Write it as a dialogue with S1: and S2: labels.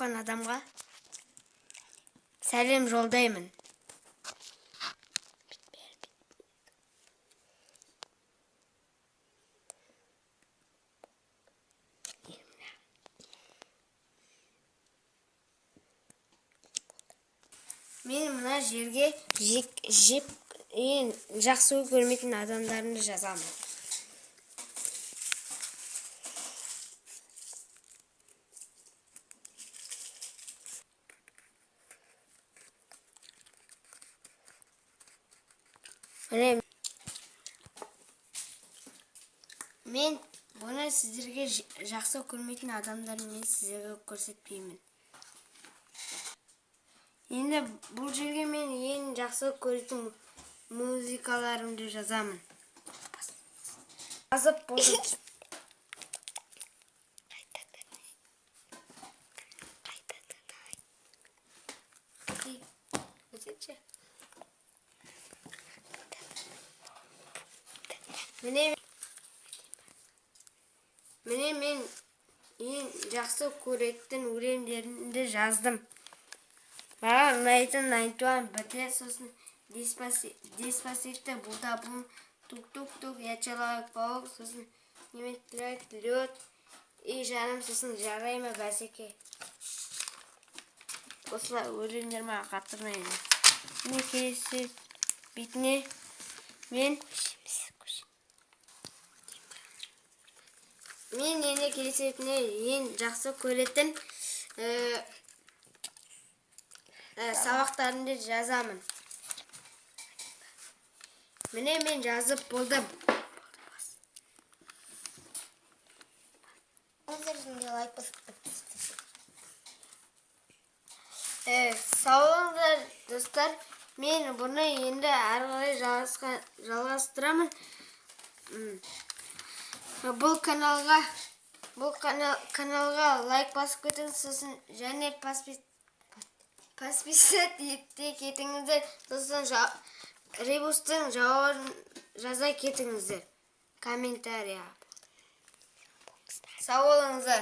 S1: тапқан адамға сәлем жолдаймын. Мен мына жерге жеп ең жақсы көрмейтін адамдарымды жазамын. Міне, мен бұны сіздерге жақсы көрмейтін адамдар мен сіздерге көрсетпеймін. Енді бұл жерге мен ең жақсы көретін музыкаларымды жазамын. Жазып болдым. Өтетші. Міне, мен ең жақсы көретін өлеңдерімді жаздым. Маған ұнайтын Ninety One, BTS, сосын Деспасито, Буда Бум, Тук-тук-тук, Я человек паук, сосын неме, Лед и жаным, сосын Жарай ма, бәсеке. Осылай өлеңдер маған қатты ұнайды. Міне, келесі бетіне мен енді келесі бетіне ең жақсы көретін сабақтарымды жазамын. Міне, мен жазып болдым.
S2: Өздеріңде лайк басып подписывайтесь.
S1: Сау болыңыздар, достар. Мен бұны енді әрі қарай жалғастырамын. Бұл каналға лайк басып кетіңіз, сосын және подписать ете кетіңіздер, сосын ребустың жауабын жаза кетіңіздер комментария. Сау болыңыздар.